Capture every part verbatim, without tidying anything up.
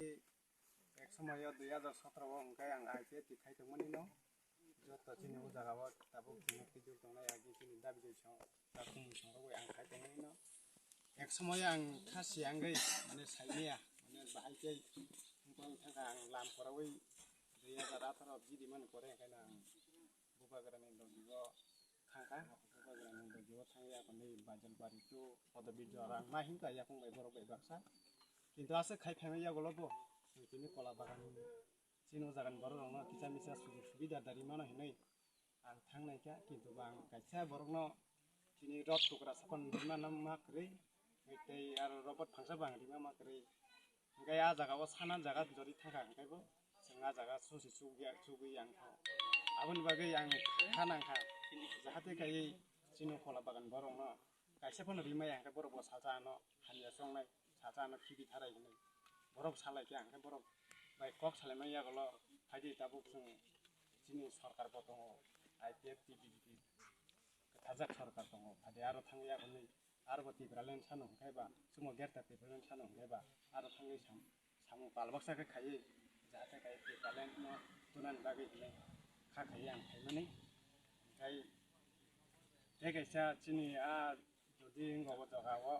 Ek somoyo dui hazar sotro o hwnkhe ang I P F T khai tongmani no. Joto chini o jaga o tabuk chini kijul tongnai agi chini dabi dui song, takhumui song rogwi ang khai tongmani no. Ek somoyo ang kha siyangwi mane saimaya, mane bahai khe wngtong thangkha ang lam korawi dui hazar atharo bidi mani pore hwnkhe ang Bubagrani logi o thangkha, Bubagrani logi o thangya koni Bajalbari to Podobi Jora ang ma hinka yakung bai borok bai baksa. Kintu aswk khai phaimai yagulo bo, tini kola bagan chini o jagani borok rokno kisa misa sujug subida da rimano hinwi ang thangnaikha, kintu bo ang kaisa borokno chini rot tukra sapan rimano ma kwrwi, tei aro robot phangsa bo ang rima ma kwrwi. Hwnkhe a jaga o sana jaga jori thangkha hwnkhe bo chwng a jaga susi chukya chugwi ang kha. Aboni bagwi ang kha nangkha jahate kaiwi chini kola bagan borokno kaisa phano rimaya hwnkhe borok bo sacha ano hamya chongnai, sacha ano khibi tharai hinwi borok salaikha hwnkhe borok bai kok salaimani yagulo phaidi tabuk chwng chini sorkar bo tongo, I P F T, B J P kwthajak sorkar tongo, phaidi aro thangwi yagulo. Aro bo Tipraland sano hwnkhe ba, sumo gerta Tipraland sano hwnkhe ba, aro thangwi sam-, samung pal baksa khe khaiwi, jahate khai Tipraland no tunani bagwi hinwi kha khaiwi ang phaimani. Hwnkhe tei kaisa chini a jodi wngkha o jaga o,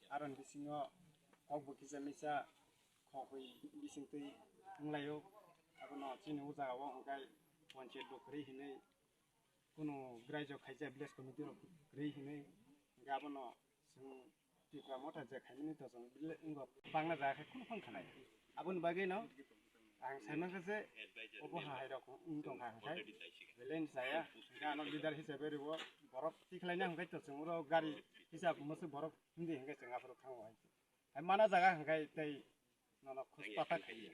aroni bisingo kok bo kisa misa khokwi bisingtwi wnglaio, abono chini o jaga o hwnkhe ponchayat bo kwrwi hinwi. Kunu graijok khaijak village committee rok kwrwi hinwi hwnkhe abono chwng Tipra Motha je khaimani to chwng bile-, wngkha bangla jaga khe kunu phang khanai. Aboni bagwi no ang saimankha je obo ha hai rok wng tongkha hwnkhe village jaya hwnkhe ano leader hisabe rwo borok tikhlaina hwnkhe to chwng oro gari hisab mwswk borok hindi hwnkhe chwng aphuru thango hai. Hai mana jaga hwnkhe tei nono khus pathak khaidi.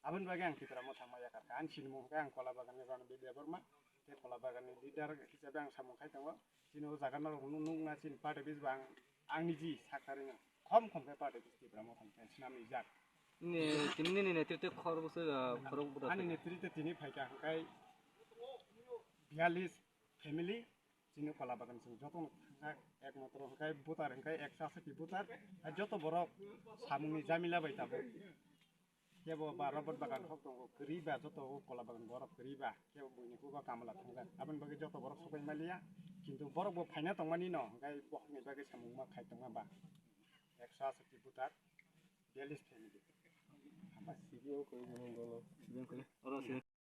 Aboni bagwi ang Tipra Motha ma yakarkha. Ang sinimung hwnkhe ang Kola Bagan ni Rano Bidya Borma. Tei Kola Bagan ni leader hisabe ang samung khai tongo. Chini o jaga norok nukna chini party office bo ang, ang niji sak tarino. Khom khom khe party office Tipra Motha ni khe swnamni jak. Nini, tini nini netrite khor bwswk, ah, khorok buda ani khe. Netrite tini phaikha hwnkhe biyallis family. Chini Kola Bagan chwng jotono thangkha, ekmatro hwnkhe voter hwnkhe ekso aswk ti voter, hai joto borok samungni jamila bai tabuk. Kebo ba robot bagan hok tongo, kwrwi ba joto o Kola Bagan borok kwrwi ba, kebo buini hugo kamla thangjak. Aboni bagwi joto borok sobai maliya, kintu borok bo phaina tongmani no, hwnkhe bohrokni bagwi samung ma khai tongma ba. Ekso aswk ti voter, biyallis family. Hambai. Oro se.